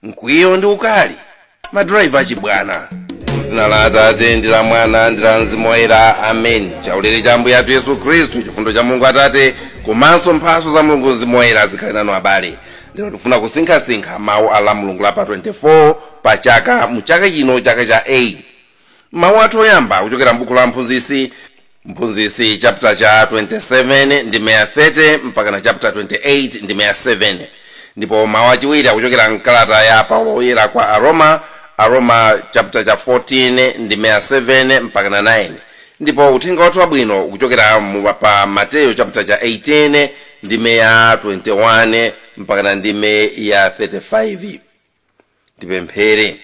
Mkwiyo ndi ukali, madrayiva achibwana. Mzina la Atate ndi la Mwana ndi la Mzimu Woyera, amen. Chaulere cha Ambuye athu Yesu Khristu, chifundo cha Mulungu Atate komanso mphatso za Mulungu Mzimu Woyera zikhale nanu abale. Lero tifuna kusinkhasinkha mawu a la Mulungu la pa 24 pa chaka mu chaka chino, chaka cha 8. Mawu athu oyamba kuchokera m'buku la Mphunzitsi, Mphunzitsi chapter cha 27 ndi meya 30 mpaka na chapter 28 ndi meya 7. Ndipo mawu achiwiri akuchokera mkalata ya Paulo Woyera kwa Aroma, Aroma chapter cha 14 ndi meya 7 mpaka na 9. Ndipo uthenga wathu wabwino ukuchokera pa Mateyu chapter cha 18 ndi meya 21 mpaka na ndime ya 35. Tipemphere.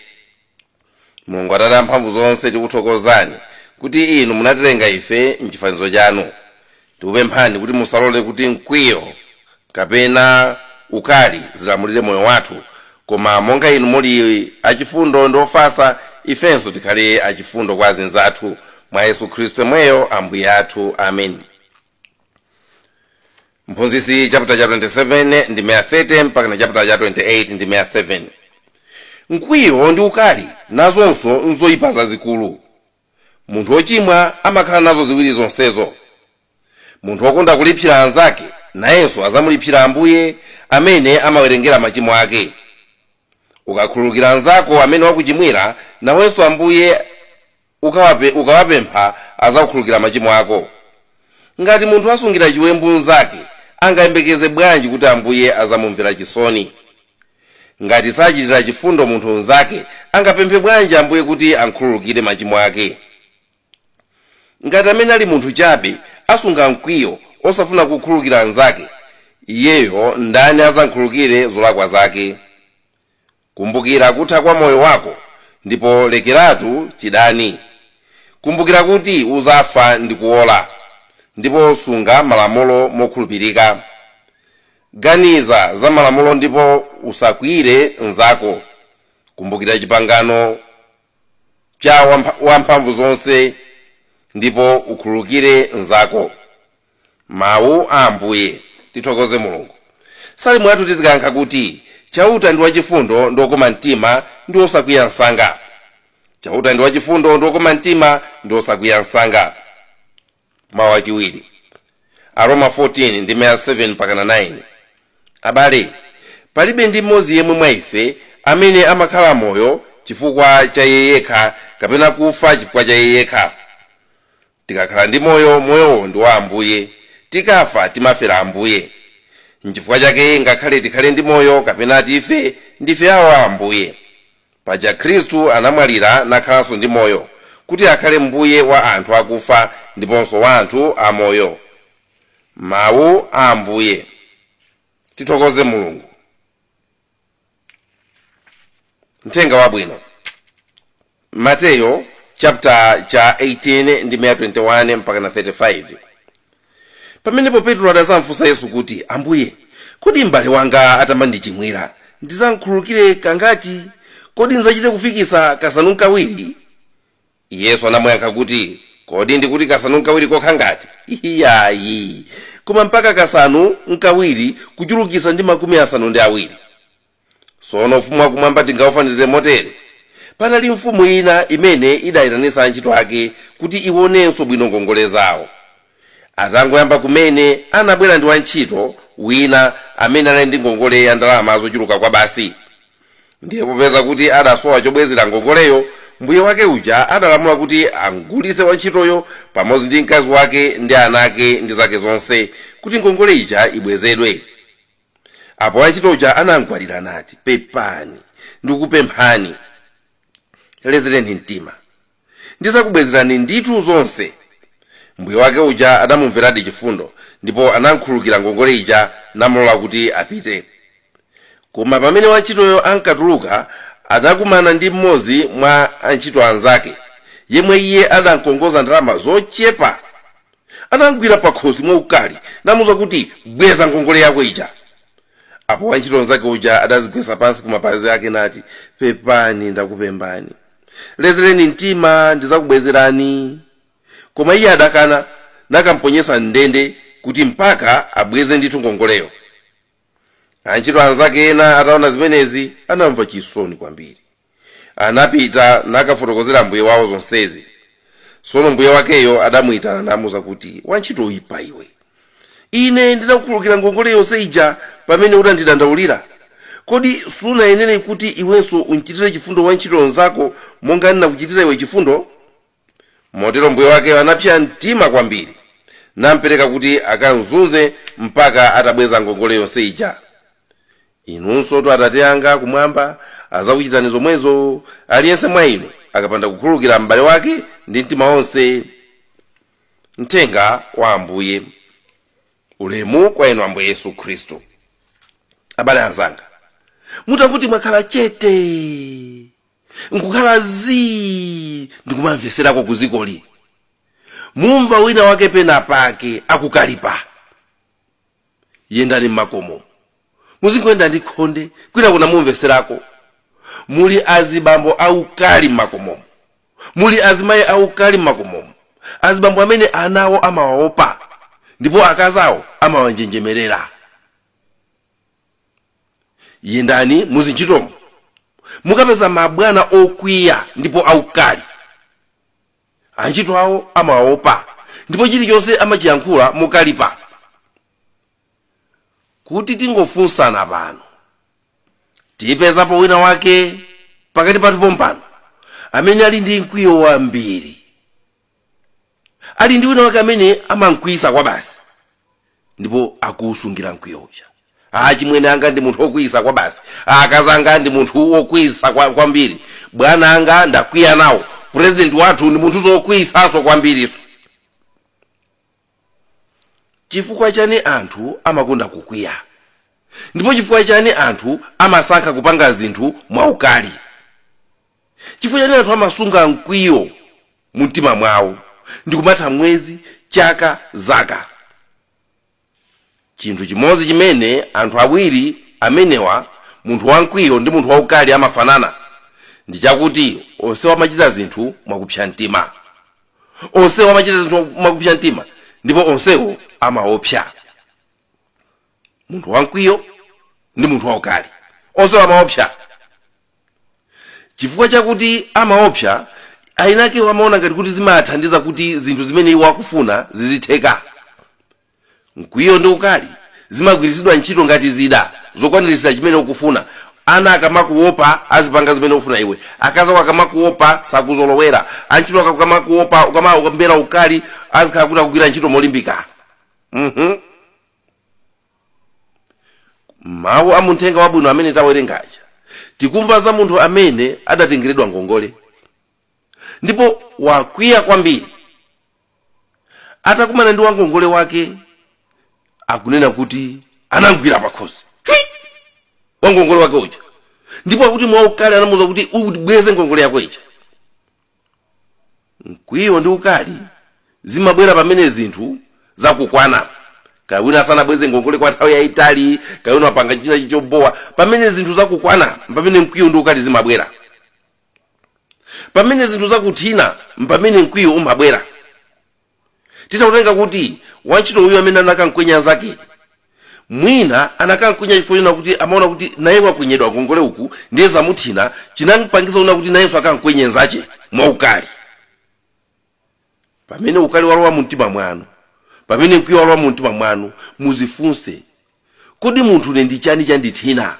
Mulungu Atate amphamvu zonse, tikuthokozani kuti inu munatilenga ife mchifanizo chanu. Tikupemphani kuti musalole kuti mkwiyo kapena ukali zilamulire moyo wathu, koma monga inu muli achifundo ndi ofatsa, ifenso tikhale achifundo kwa azinzathu. Mwa Yesu Khristu yemweyo Ambuye athu, amen. Mphunzitsi chapter cha 27 ndi meya 30 mpaka na chapter cha 28 ndi meya 7. Mkwiyo ndi ukali nazonso nzoyipa zazikulu. Munthu wochimwa amakhala nazo ziwiri zonsezo. Munthu wokonda kulipsira anzake nayenso azamulipsira Ambuye amene amawerengera machimo ake. Ukakhululukira anzako amene wakuchimwira, nawenso Ambuye ukawapempha azakukhululukira machimo ako. Ngati munthu asungira chiwembu nzake, angayembekeze bwanji kuti Ambuye azamumvera chisoni? Ngati sachitira chifundo munthu nzake, angapemphe bwanji Ambuye kuti ankhululukire machimo ake? Ngati amene ali munthu chabe asunga mkwiyo osafuna kukhululukira anzake, iyeyo ndani azamkhululukire zolakwa zake? Kumbukira kutha kwa moyo wako, ndipo lekeratu chidani. Kumbukira kuti uzafa ndi kuwola, ndipo sunga malamulo mokhulupirika. Ganiza za malamulo ndipo usakwiyire nzako. Kumbukira chipangano cha wamphamvu zonse ndipo ukhululukire nzako. Mawu a Ambuye. Tithokoze Mulungu. Salimu yathu tizikayankha kuti Chauta ndi wachifundo ndi wokoma mtima ndi wosakwiya msanga. Chauta ndi wachifundo ndi wokoma mtima ndi wosakwiya msanga. Mawu achiwiri, Aroma 14 ndi meya 7 mpaka na 9. Abale, palibe ndi mmodzi yemwe mwa ife amene amakhala moyo chifukwa cha iye yekha kapena kufa chifukwa cha iye yekha. Tikakhala ndi moyo, moyowo ndi wa Ambuye. Tikafa, timafera Ambuye. Nchifukwa chake ngakhale tikhale ndi moyo kapena tife, ndife awo a Ambuye. Paja Khristu anamwalira nakhalanso ndi moyo, kuti akhale Mbuye wa anthu akufa ndiponso wa anthu amoyo. Mawu a Ambuye. Tithokoze Mulungu. Mthenga wabwino, Mateyo chapter cha 18 ndi 21 mpaka na 35. Pamenepo Petro adazamfunsa Yesu kuti, Ambuye, kodi m'bale wanga atamandichimwira ndizamkhululukire kangati? Kodi nzachite kufikisa kasanu nkawiri? Yesu anamuyankha kuti, Kodi ndikuti kasanu nkawiri kokha ngati? Iyayi, koma mpaka kasanu nkawiri kuchulukisa ndi 70. Tsono ufumu wakumwamba tingaufanizire motere. Panali mfumu ina imene idayitanitsa antchito ake kuti ionenso bwino ngongole zawo. Atangoyamba kumene, anabwera ndi wantchito wina amene anali ndi ngongole ya ndalama zochuluka kwa basi. Ndiye popeza kuti adasowa chobwezera ngongoleyo, mbuye wake uja adalamula kuti amgulitse wantchitoyo pamodzi ndi mkazi wake ndi ana ake ndi zake zonse, kuti ngongole ija ibwezedwe. Apo wantchito uja anamgwadira nati, Pepani, ndikupemphani, lezereni mtima, ndizakubwezerani ndithu zonse. Mbuye wake uja adamumveradi chifundo, ndipo anamkhululukira ngongole ija namulola kuti apite. Koma pamene wantchitoyo ankatuluka, adakumana ndi mmodzi mwa antchito anzake, yemwe iye adamkongoza ndalama zochepa. Anamgwira pakhosi mwaukali namuwuza kuti, Bweza ngongole yako ija. Apo wantchito mnzake uja adazigwetsa pansi ku mapazi ake nati, Pepani, ndakupembani, lezereni mtima, ndizakubwezerani. Koma iye adakana, nakamponyetsa m'ndende kuti mpaka abweze ndithu ngongoleyo. Antchito anzake ena ataona zimenezi anamva chisoni kwambiri. Anapita nakafotokozera mbuye wawo zonsezi. Tsono mbuye wakeyo adamuyitana namuwuza kuti, wantchito oyipa iwe, ine ndinakukhululukira ngongole yonse ija pamene udandidandaulira. Kodi sunayenere kuti iwenso unchitire chifundo wantchito nzako monga ndinakuchitira iwe chifundo? Motero mbuye wakeyo anapsa mtima kwambiri, nampereka kuti akamzunze mpaka atabweza ngongole yonse ija. Inunso to Atate anga kumwamba azakuchitani zomwezo, aliyense mwa inu akapanda kukhululukira m'bale wake ndi mtima wonse. Mthenga wa Ambuye. Ulemu kwa inu Ambuye Yesu Khristu. Abale anzanga, mutakuti mwakhala chete nkukhala zii ndikumamveserako kuzikoli, mumva wina wake pena pake akukalipa. Yendani mmakomo, muzingoyenda ndi khonde kwina kuna mumveserako. Muli azibambo aukali mmakomomo, muli azimayi aukali mmakomomo, azibambo amene anawo amawaopa ndipo akazawo amawanjenjemerera. Yendani muzintchitomo, mukapeza mabwana okwiya ndipo aukali. Antchito awo amawaopa ndipo chilichonse amachiyankhula mokalipa. Kuti tingofunsana pano, tipezapo wina wake pakati pathu pompano amene ali ndi mkwiyo wambiri, ali ndi wina wake amene amamkwiyisa kwa basi ndipo akuusungira mkwiyo uja. Achimwene anga ndi munthu wokwiyisa kwa basi, akazi anga ndi munthu wokwiyisa kwambiri, bwana anga ndakwiya nawo, president wathu ndi munthu zokwiyisanso kwambiriso. Chifukwa chani anthu amakonda kukwiya? Ndipo chifukwa chani anthu amasankha kupanga zinthu mwaukali? Chifukwa chani anthu amasunga mkwiyo mu mtima mwawo ndikumatha mwezi, chaka, zaka? Chinthu chimodzi chimene anthu awiri amenewa, munthu wamkwiyo ndi munthu waukali, amafanana ndi chakuti onsewo amachita zinthu mwakupsa mtima. Onsewo amachita zinthu mwakupsa mtima ndipo onsewo amaopsa. Munthu wamkwiyo ndi munthu waukali onsewo amaopsa. Chifukwa chakuti amaopsa, ayinakewo amaona ngati kuti zimathandiza kuti zinthu zimene iwo akufuna zizitheka. Mkwiyo ndi ukali zimagwiritsidwa ntchito ngati zida zokwaniritsa chimene ukufuna. Ana akamakuopa azipanga zimene ukufuna iwe, akazi ako akamakuopa sakuzolowera, antchito akamakuopa ukamawambera ukali azikhala kuti akugwira ntchito molimbika. Mawu a munthenga wabwino amene tawerengaja, tikumva za munthu amene adatengeredwa ngongole ndipo wakwiya kwambiri. Atakumana ndi wangongole wake, akunena kuti anamgwira pakhosi chwi wangongole wake uja, ndipo akuti mwaukali anamuwuza kuti ubweze ngongole yako ija. Mkwiyo ndi ukali zimabwera pamene zinthu zakukwana. Kaya wina asanabweze ngongole kwa nthawi yayitali, kaya wina wapanga china chobowa, pamene zinthu zakukwana pamene mkwiyo ndi ukali zimabwera. Pamene zinthu zakuthina pamene mkwiyo umabwera. Titakutenga kuti wantchito uyu amene anakamkwenya anzake, mwina anakamkwenya chifukwa chona kuti amaona kuti naye wakwenyedwa ngongole uku, ndiye zamuthina, chinampangisa una kuti nayenso akamkwenye nzache mwaukali. Pamene ukali walowa mu mtima mwanu, pamene mkwiyo walowa mu mtima mwanu, muzifunse, kodi munthu ine ndi chani chandithina?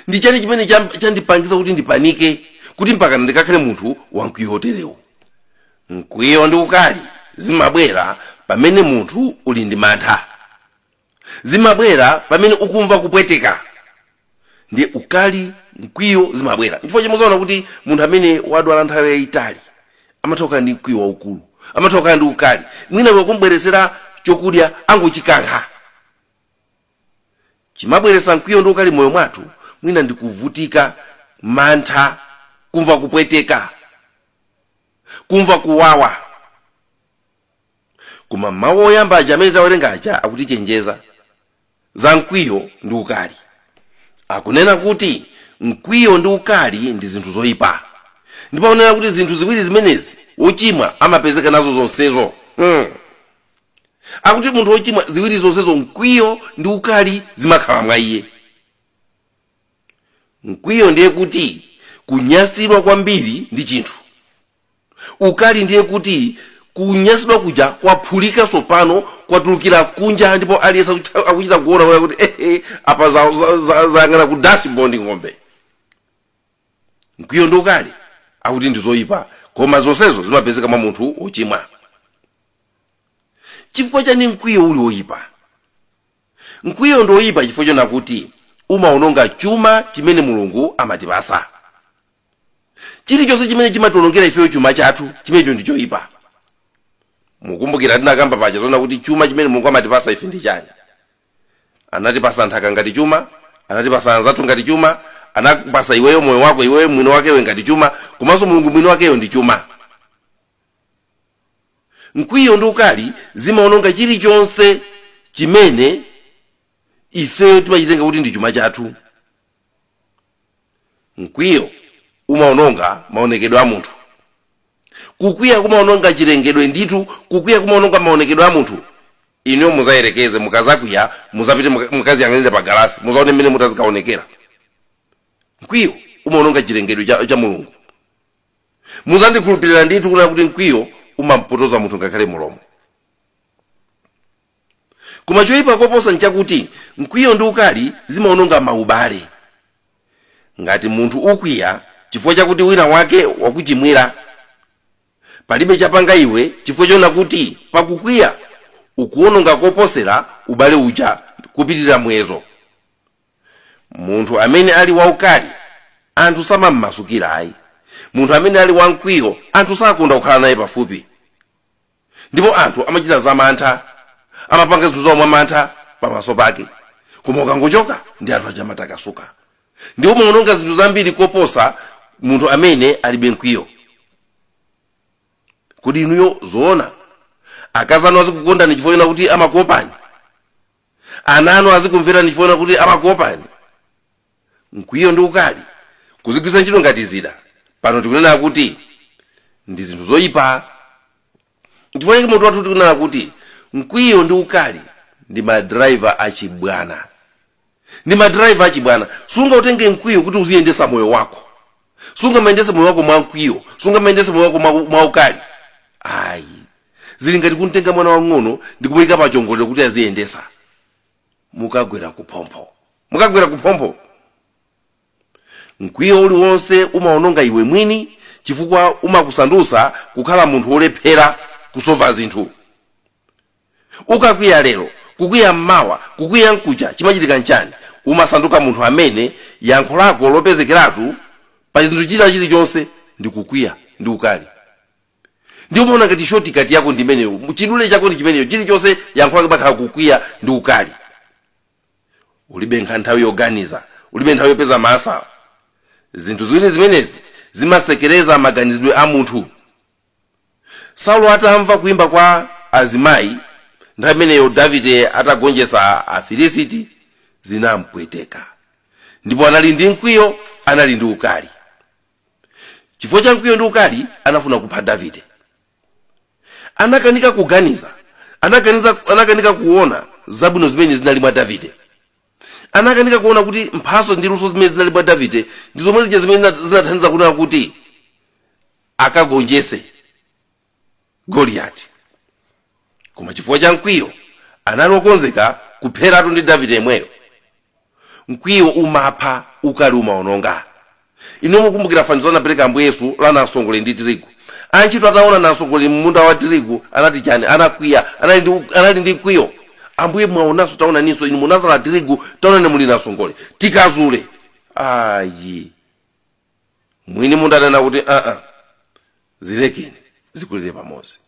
Ndi chani chimene chandipangisa kuti ndipanike, kuti mpaka ndikakhale munthu wamkwiyo oterewu? Mkwiyo ndi ukali zimabwera pamene munthu uli ndi mantha, zimabwera pamene ukumva kupweteka. Ndiye ukali, mkwiyo zimabwera. Chifukwa chimwe kuti munthu amene wadwala nthawi yayitali amatha kukhala ndi mkwiyo waukulu, amatha kukhala ndi ukali, mwina wakumbweretsera chokudya angochikankha. Chimabweretsa mkwiyo ndi ukali moyo mwathu mwina ndi kuvutika, mantha, kumva kupweteka, kumva kuwawa. Koma mawu oyamba aja amene tawerenga aja akutichenjeza za mkwiyo ndi ukali. Akunena kuti mkwiyo ndi ukali ndi zinthu zoyipa, ndipo akunena kuti zinthu ziwiri zimenezi wochimwa amapezeka nazo zonsezo. Akuti munthu wochimwa ziwiri zonsezo, mkwiyo ndi ukali, zimakhala mwa iye. Mkwiyo ndiye kuti kunyasidwa kwambiri ndi chinthu. Ukali ndiye kuti kunyasidwa kuja kwaphulika sopano, kwatulukira kunja, ndipo aliyense akuchita kuona kuti apa zayang'ana ku dashboard ng'ombe. Mkwiyo ndi ukali akuti ndi zoyipa, koma zonsezo zimapezeka mwa munthu wochimwa. Chifukwa chani mkwiyo uli woyipa? Mkwiyo ndi woyipa chifukwa chona kuti umaononga chuma chimene Mulungu amatipasa. Chilichonse chimene chimatiwonongera ifeyo chuma chathu, chimenecho ndi choyipa. Mukumbukira tinakamba paja zoona kuti chuma chimene Mulungu amatipasa ife ndi chani? Anatipasa nthaka ngati chuma, anatipasa anzathu ngati chuma, anakupasa iweyo moyo wako iweyo mwini wakewe ngati chuma, komanso Mulungu mwini wakeyo ndi chuma. Mkwiyo ndi ukali zimaononga chilichonse chimene ifeyo timachitenga kuti ndi chuma chathu. Mkwiyo umaononga maonekedwe a munthu. Kukwiya kumaononga chilengedwe ndithu, kukwiya kumaononga maonekedwe a munthu. Inuyo muzayerekeze, mukazakwiya muzapite mukaziyang'anire pa galasi, muzaone mmene mutazikaonekera. Mkwiyo umaononga chilengedwe cha Mulungu. Muzandikhulupirira ndithu kunena kuti mkwiyo umampotoza munthu ngakhale mulomo. Koma choyipa koposa nchakuti mkwiyo ndi ukali zimaononga maubale. Ngati munthu ukwiya chifukwa chakuti wina wake wakuchimwira, palibe chapanga iwe chifukwa chona kuti pakukwiya ukuononga koposera ubale uja kupitirira muyezo. Munthu amene ali waukali anthu samammasukira ayi. Munthu amene ali wamkwiyo anthu sakonda kukhala naye pafupi, ndipo anthu amachita zamantha, amapanga zinthu zawo mwamantha pamaso pake. Koma ukangochoka ndi anthu aja amatakasuka, ndipo umaononga zinthu zambiri koposa munthu amene alibe mkwiyo. Kodi inuyo zoona akazi anu azikukondani chifukwa chona kuti amakuopani? Ana anu azikumverani chifukwa chona kuti amakuopani? Mkwiyo ndi ukali kuzigwiritsa ntchito ngati zida pano tikunena kuti ndi zinthu zoyipa. Chifukwa chake mutu wathu tikunena kuti mkwiyo ndi ukali ndi madraiva achibwana. Ndi madraiva achibwana. Sungautenge mkwiyo kuti uziyendesa moyo wako. Sungamayendese moyo wako mwa mkwiyo, sungamayendese moyo wako mwa ukali. Ayi, zili ngati kuntenga mwana wang'ono ndi kumuyika pa chongolero kuti aziyendesa. Mukagwera kuphompho, mukagwera kuphompho. Mkwiyo uliwonse umaononga iwe mwini, chifukwa umakusandutsa kukhala munthu wolephera kusova zinthu. Ukakwiya lero, kukwiya mmawa, kukwiya mkucha, chimachitika nchani? Umasanduka munthu amene yankho lako lopezekeratu pa zinthu china chilichonse ndi kukwiya ndi ukali. Ndipo umaona ngati shortcut yako ndi imeneyo, chidule chako ndi chimeneyo, chilichonse yankho lako limakhala kukwiya ndi ukali. Ulibe nthawi yoganiza, ulibe nthawi yopeza masa. Zinthu ziwiri zimenezi zimasekereza maganizidwe a munthu. Saulo atamva kuimba kwa azimayi nthawi imeneyo Davide atagonjetsa Afilisiti, zinampweteka, ndipo anali ndi mkwiyo, anali ndi ukali. Chifukwa cha mkwiyo ndi ukali anafuna kupha Davide. Anakanika kuganiza, anakanika kuona zabwino zimene zinali mwa Davide. Anakanika kuona kuti mphaso ndi luso zimene zinali mwa Davide ndi zomwe zija zimene zinathandiza kunena kuti akagonjetse Goliati. Koma chifukwa cha mkwiyo anali okonzeka kupheratu ndi Davide yemweyo. Mkwiyo umapha, ukali umaononga. Inu mukumbukira fanizo anapereka Ambuye Yesu la namsongole ndi tirigu. Antchito ataona namsongole m'munda wa tirigu anati chani? Anakwiya, anali ndi mkwiyo. Ambuye mwaonanso, taonaninso, inu munazala tirigu, taonani muli namsongole, tikazule. Ayi, mwini munda anena kuti zilekeni zikulire pamodzi.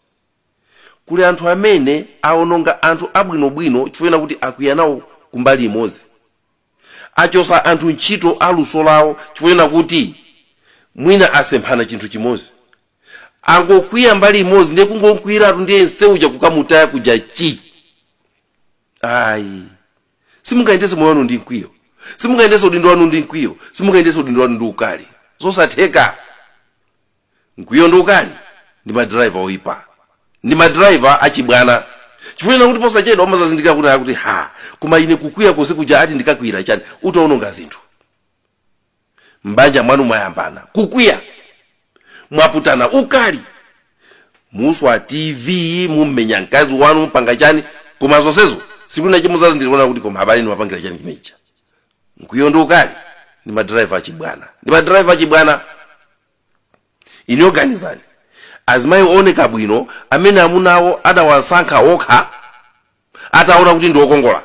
Kuli anthu amene aononga anthu abwinobwino chifukwa kuti akwiya nawo kumbali imodzi. Achosa anthu ntchito aluso lawo chifukwa kuti mwina asemphana chinthu chimodzi. Angokwiya mbali imodzi ndiye kungokwiratu ndiye nseuja kukamutaya kuja chi. Ayi, simungayendese moyo wanu ndi mkwiyo, simungayendese udindo wanu ndi mkwiyo, simungayendese udindo wanu ndi ukali. Zosatheka. Mkwiyo ndi ukali ndi madraiva oyipa, ndi madraiva achibwana. Chifukwa kuti posachedwa umazazindikira kuti ha, koma ine kukwiya konse kuja ati ndikakwira chani, utaononga zinthu. Mbanja mwanu mwayambana, kukwiya, mwaputana ukali, muswa TV, mummenya mkazi wanu, mpanga chani, koma zonsezo siku ina muzazi ndikuona kuti koma habari niwapangira chani chimecha. Mkwiyo ndi ukali ndi madriver achibwana, ndi madriver achibwana. Ine organizani azimayi ooneka bwino amene amunawo adawasankha okha ataona kuti ndi okongola,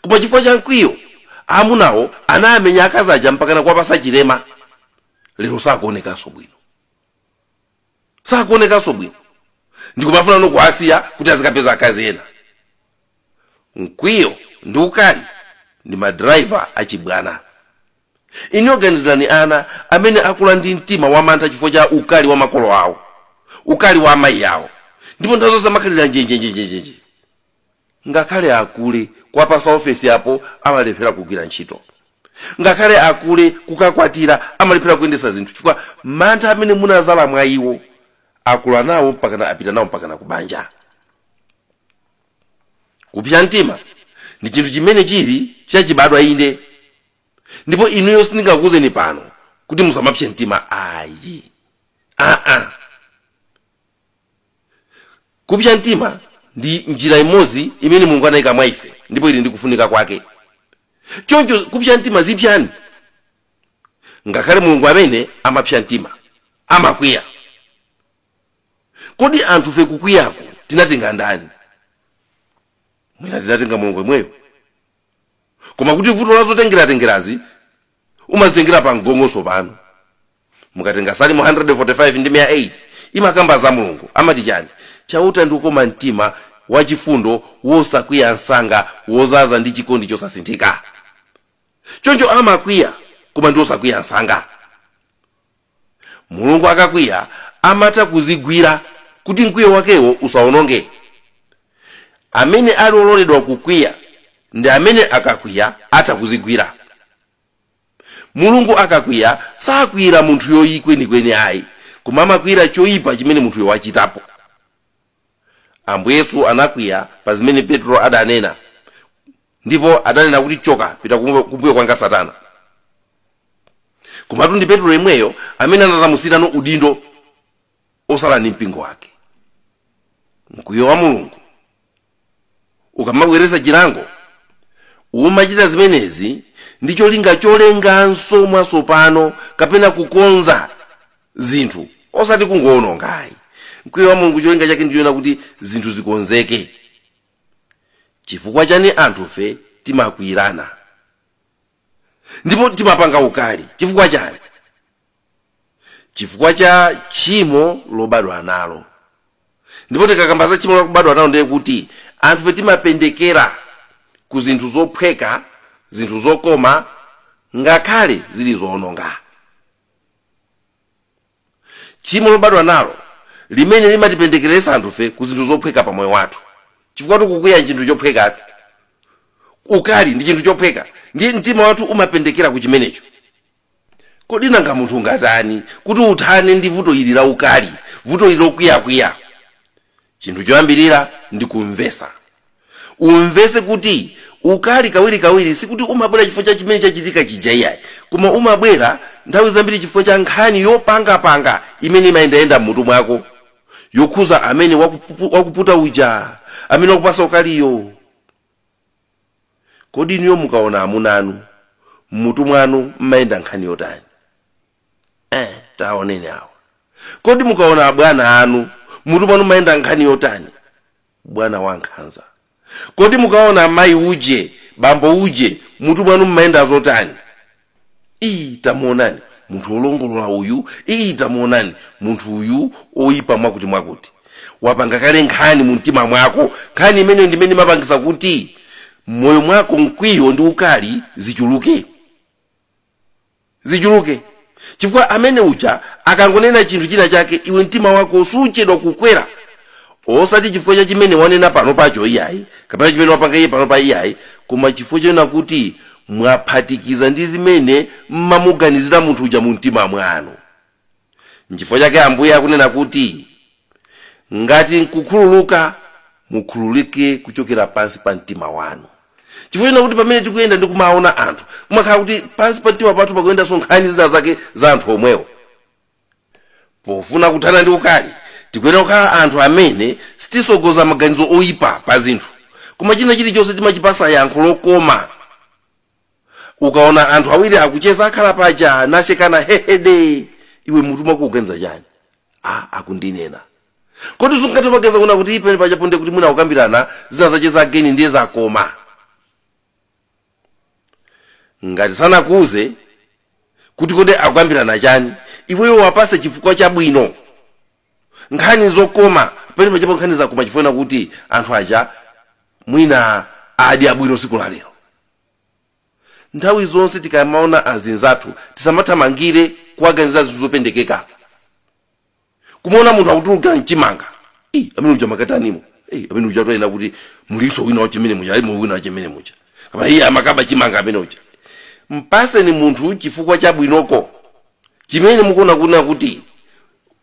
koma chifukwa cha mkwiyo amunawo anamenya akazi aja mpakana kuwapasa chilema. Lero sakuonekanso bwino, sakuonekanso bwino, ndikumafuna nokuasiya kuti azikapeza akazi ena. Mkwiyo ndi ukali ndi madriver achibwana. Ine organizirani ana amene akula ndi mtima wamantha chifukwa cha ukali wa makolo awo, ukali wa amayi awo, ndipo nthawi zonse amakhalira njenjenjenjenje. Ngakhale akule kuwapasa ofesi apo amalephera kugwira ntchito, ngakhale akule kukakwatira amalephera kuyendesa zinthu, chifukwa mantha amene munazala mwa iwo akula nawo mpakana apita nawo mpakana kubanja. Kupsa mtima ndi chinthu chimene chili chachibadwa inde, ndipo inuyo sindingakuwuzeni pano kuti musamapse mtima ayi. Kupsa mtima ndi njira imodzi imene Mulungu anayika mwa ife, ndipo ili ndi kufunika kwake. Choncho kupsa mtima zipyani, ngakhale Mulungu amene amapsa mtima amakwiya. Kodi anthu fe kukwiyako tinatenga ndani? Mwina tinatenga Mulungu imweyo. Koma kuti vuto lazotengera-tengerazi umazitengera pa mgongoso pano. Mukatenga Salimo 145 ndi 108 imakamba za Mulungu amati chani? Chauta ndi ukoma mtima wachifundo, wosakwiya msanga, wozaza ndi chikondi chosasinthika. Choncho amakwiya koma ndi osakwiya msanga. Mulungu akakwiya amatha kuzigwira kuti mkwiyo wakewo usawononge. Amene ali ololedwa kukwiya ndi amene akakwiya atha kuzigwira. Mulungu akakwiya sakwiyira munthu yoyi kwenikweni ayi, koma amakwiyira choyipa chimene munthuyo wachitapo. Ambuye Yesu anakwiya pa zimene Petro adanena, ndipo adanena kuti choka, pita kumbuyo kwanga Satana. Komatu ndi Petro yemweyo amene anazamusiyirano udindo osala ndi mpingo wake. Mkwiyo wa Mulungu ukamabwereza chilango umachita zimenezi ndi cholinga cholenganso mwatsopano kapena kukonza zinthu, osati kungoonongayi. Mkwiyo wa Mulungu cholinga chake ndichoona kuti zinthu zikonzeke. Chifukwa chani anthufe timakwiyirana ndipo timapanga ukali? Chifukwa chani? Chifukwa cha tchimo lobadwa nalo. Ndipo tikakamba za tchimo lokubadwa nalo ndiye kuti anthufe timapendekera ku zinthu zophweka, zinthu zokoma, ngakhale zili zoononga. Tchimo lobadwa nalo limene limatipendekeretsa anthufe ku zinthu zophweka pa moyo wathu, chifukwa tikukwiya chinthu chophwekatu, ukali ndi chinthu chophweka, ndiye mtima wathu umapendekera ku chimenecho. Kodi nanga munthu ungatani kuti uthane ndi vuto ili la ukali, vuto ili lokwiyakwiya? Chinthu choyambirira ndi kumvesa. Umvese kuti ukali kawirikawiri sikuti umabwera chifukwa cha chimene chachitika chija iyayi, koma umabwera nthawi zambiri chifukwa cha nkhani yopangapanga imene imayendayenda mmutu mwako, yokhuza amene wakuputa uja, amene wakupasa ukaliyo. Kodi inuyo mukaona amuna anu mmutu mwanu mmayenda nkhani yotani? Taoneni awa. Kodi mukaona abwana anu mmutu mwanu mmayenda nkhani yotani? Bwana wankhanza. Kodi mukaona amayi uje, bambo uje, mutu mwanu mmayenda zotani? Iyi tamuonani munthu wolongolola uyu, iyi tamuonani munthu uyu oyipa mwakuti mwakuti. Wapanga kale nkhani mu mtima mwako, nkhani imene ndimene imapangisa kuti moyo mwako mkwiyo ndi ukali zichuluke, zichuluke. Chifukwa amene uja akangonena chinthu china chake, iwe mtima wako suchedwa kukwera, osati chifukwa cha chimene wanena pano pacho iyayi, kapena chimene wapanga iye pano pa iyayi, koma chifukwa chonena kuti mwaphatikiza ndi zimene mmamuganizira munthu uja mu mtima mwanu. Nchifukwa chake Ambuye akunena kuti ngati nkukhululuka, mukhululuke kuchokera pansi pa mtima wanu. Chifukwa kuti pamene tikuyenda ndi kumaona anthu, kumakhala kuti pansi pa mtima pathu pakuyendanso nkhani zina zake za anthu omwewo. Pofuna kuthana ndi ukali, tikuyenera kukhala anthu amene sitisogoza maganizo oyipa pa zinthu, koma china chilichonse timachipasa yankho lokoma. Ukaona anthu awiri akucheza, akhala paja nachekana hehede, iwe mutu mwako kuganiza chani? Akundinena. Kodi sungati pageza kuna kuti ipene paja ponde kuti mwina akukambirana zina zacheza ageni ndiye zakoma. Ngati sanakuuze kuti kodi akukambirana chani, iweyo wapase chifukwa chabwino, nkhani zokoma pene pajapo, nkhani zakoma chifukwa kuti anthu aja mwina adi abwino siku la lero. Nthawi zonse tikamaona azinzathu tisamathamangire kuwaganiza zinthu zopendekeka. Kumaona munthu akutuluka mchimanga, amene uja makatanimo, amene uja toyena kuti muliso wina wachimene muja, ali wina wachimene muja, kama iye amakaba chimanga amene uja. Mpaseni munthu chifukwa chabwinoko chimene mukuona kuna kuti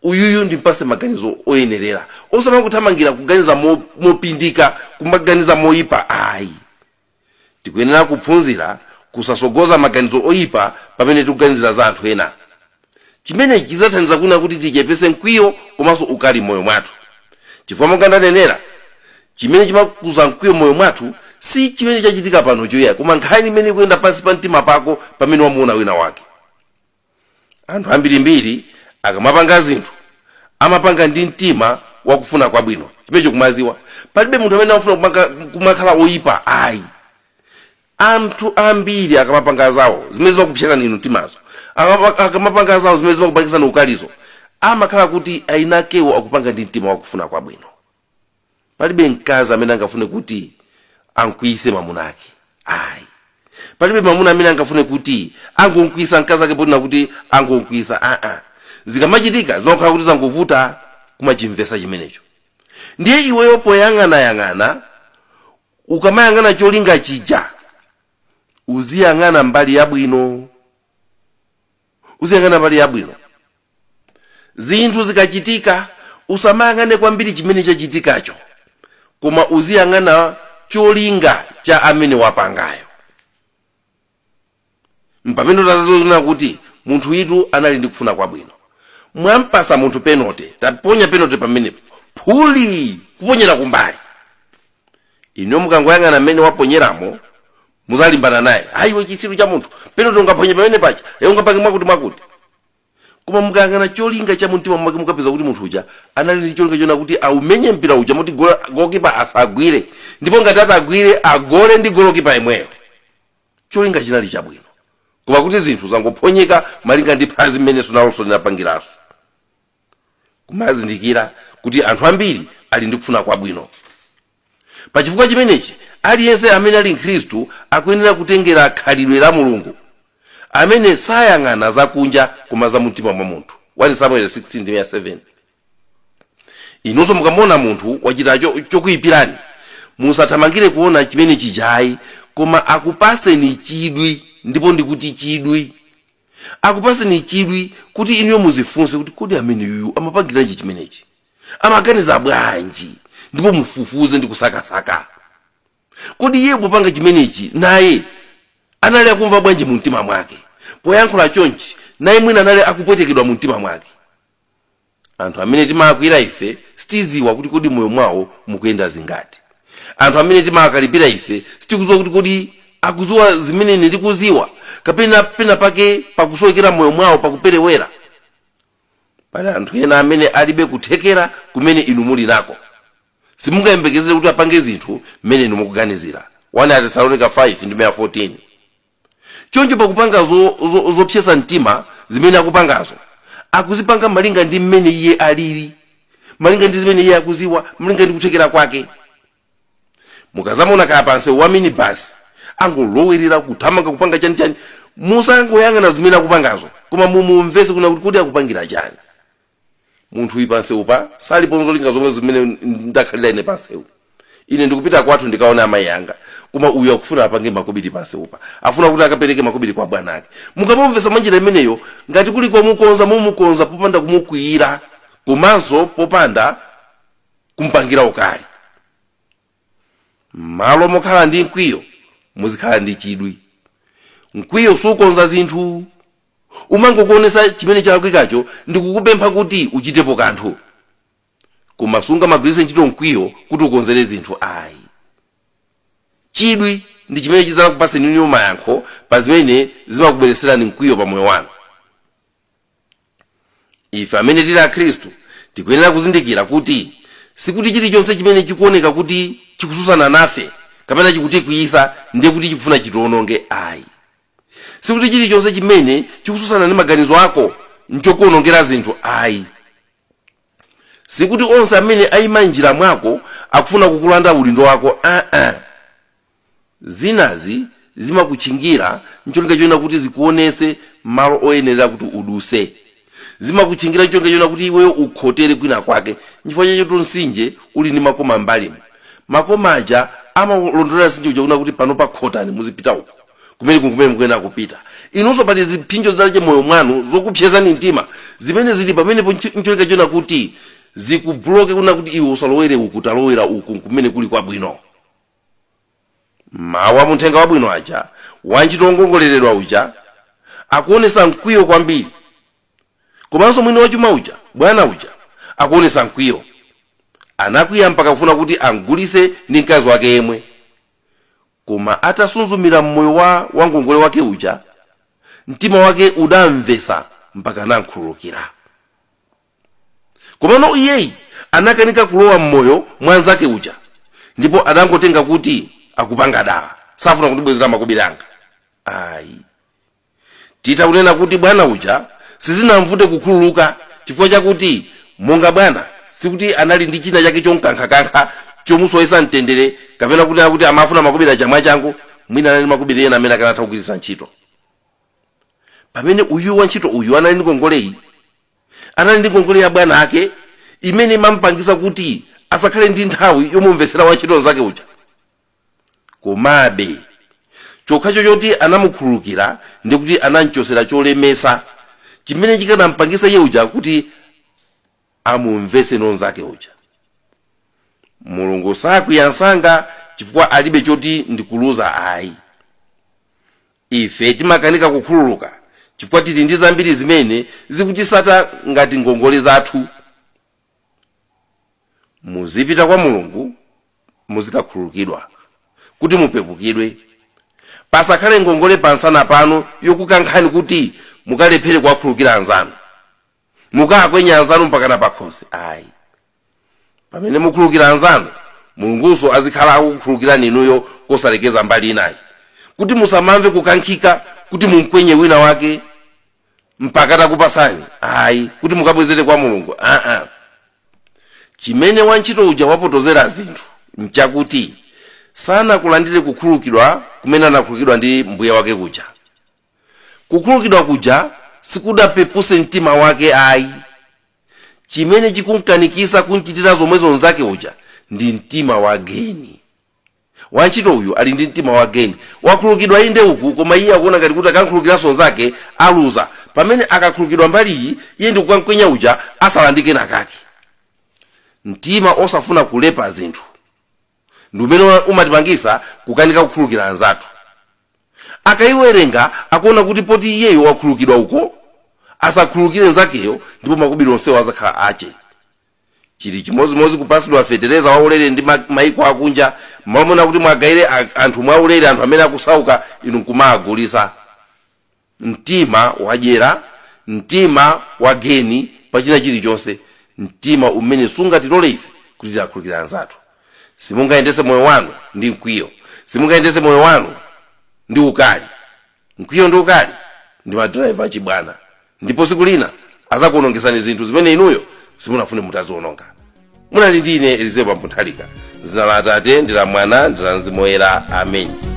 uyuyu ndimpase maganizo oyenerera, osamakuthamangira kuganiza mopindika, kumaganiza moyipa. Ayi, tikuyenera kuphunzira kusasogoza maganizo oyipa pamene tikuganizira za anthu ena. Chimene chidzathandiza kuna kuti tichepese mkwiyo komanso ukali m'moyo mwathu, chifukwa monga ndanenera, chimene chimakuza mkwiyo m'moyo mwathu si chimene chachitika pano choya, koma nkhani imene ikuyenda pansi pa mtima pako pamene wamuona wina wake. Anthu ambirimbiri akamapanga zinthu amapanga ndi mtima wakufuna kwabwino, chimenecho kumaziwa. Palibe munthu amene amafuna kumakhala oyipa, ayi. Anthu ambiri akamapanga zawo zimene zimakupsezani inu mtimazo, akamapanga zawo zimene zimakupangizani ukalizo, amakhala kuti ainakewo akupanga ndi mtima wakufuna kwabwino. Palibe mkazi amene angafune kuti ankwiyise mwamuna ake, ayi. Palibe mwamuna amene angafune kuti angonkwiyisa mkazi ake potina kuti angonkwiyisa, aa. Zikamachitika zimakhala kuti zangovuta kumachimvesa chimenecho. Ndiye iweyo poyang'anayang'ana, ukamayang'ana cholinga chija, uziyang'ana mbali yabwino, uziyang'ana mbali yabwino. Zinthu zikachitika usamayang'ane kwambiri chimene chachitikacho, koma uziyang'ana cholinga cha amene wapangayo. Mpamene utazazoona kuti munthu itu anali ndi kufuna kwabwino. Mwampasa munthu penote, taponya penote pamenepo, phuli kuponyera kumbali. Inu mukangoyang'ana mmene waponyeramo muzalimbana naye, ayiwe chisiru cha munthu, penote ungaponye pamene paja, ungapange mwakuti mwakuti. Koma mukayang'ana cholinga cha mumtima mwake mukapeza kuti munthu uja anali ndi cholinga chona kuti aumenye mpira uja moti gokipa asagwire, ndipo ngati atagwire agole ndi golokipa imweyo. Cholinga chinali chabwino, koma kuti zinthu zangophonyeka malinga ndi phazi mmene sunalonso linapangiranso. Kumazindikira kuti anthu ambiri ali ndi kufuna kwabwino. Pachifukwa chimenechi aliyense amene ali mkhristu akuyenera kutengera khalidwe la Mulungu amene sayang'ana zakunja koma za mumtima mwa munthu. 1 Samuel 16:7. Inunso mukamona munthu wachita chokuyipirani, musathamangire kuona chimene chijayi, koma akupaseni chidwi, ndipo ndikuti chidwi, akupaseni chidwi kuti inuyo muzifunse kuti kodi amene yuyu amapangiranji chimenechi, amaganiza bwanji, ndipo mufufuze ndi kusakasaka kodi iye popanga chimenechi naye anali akumva bwanji mu mtima mwake, poyankhula chonchi naye mwina anali akupwetekedwa mu mtima mwake. Anthu amene timakwira ife sitiziwa kuti kodi moyo mwawo mukuyenda zingati. Anthu amene timakalipira ife sitikuziwa kuti kodi akuziwa zimene ine ndikuziwa, kapena pena pake pakusowekera moyo mwawo pakuperewera. Pali anthu ena amene alibe kuthekera kumene inu muli nako, simungayembekezere kuti apange zinthu mmene inu mukuganizira. 1 Tesalonika 5:14. Choncho pakupanga zopsesa mtima zimene akupangazo, akuzipanga malinga ndi mmene iye alili, malinga ndi zimene iye akuziwa, malinga ndi kuthekera kwake. Mukazamona kaya pansi wa minibus angolowerera kuthamanga kupanga chanichani, musangoyang'ana zimene akupangazo, koma mumumvese kuna kuti kodi akupangira chani. Munthu uyu pansewu pa salipo zolinga zomwe zimene ndakhalira ine pansewu. Ine ndikupita kwathu ndikaona amayi anga, koma uyu akufuna apange makobiri pansewu pa, afuna kuti akapereke makobiri kwa bwana ake. Mukamumvesa mwanjira imeneyo, ngati kuli komukonza mumukonza popanda kumukwiyira komanso popanda kumpangira ukali. Malo mokhala ndi mkwiyo Muzikhala ndi chidwi. Mkwiyo sukonza zinthu, umangokuonesa chimene chalakwikacho ndikukupempha kuti uchitepo kanthu, koma sungamagwiritse ntchito mkwiyo kuti ukonzere zinthu ayi. Chidwi ndi chimene chidzakupaseni inu mayankho pa zimene zimakubweretserani mkwiyo pa moyo wanu. Ife amene tili akhristu tikuyenera kuzindikira kuti sikuti chilichonse chimene chikuoneka kuti chikususana nafe kapena chikutikwiyisa ndiye kuti chikufuna chitiwononge ayi. Sikuti chilichonse chimene chikususana ndi maganizo ako nchokuwonongera zinthu ayi. Sikuti onse amene ayima njira mwako akufuna kukulanda udindo wako aa. Zinazi zimakutchingira ncholinga choona kuti zikuonese malo oyenera kuti uduse. Zimakutchingira ncholinga choona kuti iweyo ukhotere kwina kwake. Nchifukwa chacho mtsinje uli ndi makoma m'mbalimo. Makoma aja amalondolera mtsinje uja kuna kuti pano pakhotani muzipita uko kumene kumene mukuyenera kupita. Inunso pali zipsinjo zache moyo mwanu zokupsezani mtima zimene zili pamenepo ncholinga choona kuti zikubuloke kuna kuti iwe usalowere uku, talowera uku kumene kuli kwabwino. Mawu a muthenga wabwino aja, wantchito wongongoleredwa uja akuonesa mkwiyo kwambiri, komanso mwini wachuma uja, bwana uja, akuonesa mkwiyo. Anakwiya mpaka kufuna kuti amgulise ndi mkazi wake yemwe. Koma atasunzumira mmoyo wa wangongole wake uja, mtima wake udamvesa mpaka anamkhululukira. Komano iyeyi anakanika kulowa mmoyo mwanzake uja, ndipo adangotenga kuti akupanga dala, safuna kundibwezera makobiri anga ayi. Titha kunena kuti bwana uja sizinamvute kukhululuka, chifukwa chakuti monga bwana sikuti anali ndi china chake chonkankhakankha chomusowetsa mtendere, kapena kunena kuti amafuna makobiri aja mwachangu. Mwina anali makobiri ena amene akanatha kugwiritsa ntchito. Pamene uyu wantchito uyu anali ndi ngongoleyi, anali ndi ngongole ya bwana ake imene imampangisa kuti asakhale ndi nthawi yomumvetsera wantchito nzake uja. Komabe chokhacho choti anamukhululukira ndi kuti anamchosera cholemesa chimene chikanampangisa iye uja kuti amumvetse nonzake uja. Mulungu sakwiya msanga chifukwa alibe choti ndikuluza ayi. Ife timakanika kukhululuka chifukwa tili ndi zambiri zimene zikutisata ngati ngongole zathu. Muzipita kwa Mulungu muzikakhululukidwa kuti mupepukidwe. Pasakhale ngongole pansana pano yokukankhani kuti mukalephere kuwakhululukira anzanu, mukakwenya anzanu mpakana pakhosi ayi. Pamene mukhululukira anzanu, Mulungunso azikhala akukukhululukirani inuyo kosalekeza mbali inayi, kuti musamamve kukankhika kuti mumkwenye wina wake mpaka takupasani ayi, kuti mukabwezere kwa Mulungu aa. Chimene wantchito uja wapotozera zinthu nchakuti sanakulandire kukhululukidwa kumene anakhululukidwa ndi mbuye wake kuja. Kukhululukidwa kuja sikudapepuse mtima wake ayi. Chimene chikunkanikisa kunchitira zomwezo nzake uja ndi mtima wageni. Wantchito uyu ali ndi mtima wageni, wakhululukidwa inde uku, koma iye akuona ngati kuti akankhululukiranso nzake aluza. Pamene akakhululukidwa mbaliyi, iye ndi kukankwenya uja asalandike nakake. Mtima osafuna kulepa zinthu ndi umene umatipangisa kukanika kukhululukira anzathu. Akayiwerenga akuona kuti poti iyeyo wakhululukidwa uko, asakhululukire nzakeyo, ndipo makobiri onsewo azakhala ache. Chili chimozimozi kupasidwa fetereza waulere ndi maiko akunja, mmalo kuti mwagayire anthu mwaulere, anthu amene akusauka, inu nkumagulisa. Mtima wadyera, mtima wageni pachina chilichonse, mtima umene sungatilole ife kuti tiakhululukire anzathu. Simungayendese moyo wanu ndi mkwiyo, simungayendese moyo wanu ndi ukali. Mkwiyo ndi ukali ndi madraiva achibwana, ndipo siku lina azakuonongesani zinthu zimene inuyo simunafune mutaziwononga. Munali ndi ine Elizeba Mpunthalika. Zina la Atate ndi la Mwana ndi la Mzimu Woyera, amen.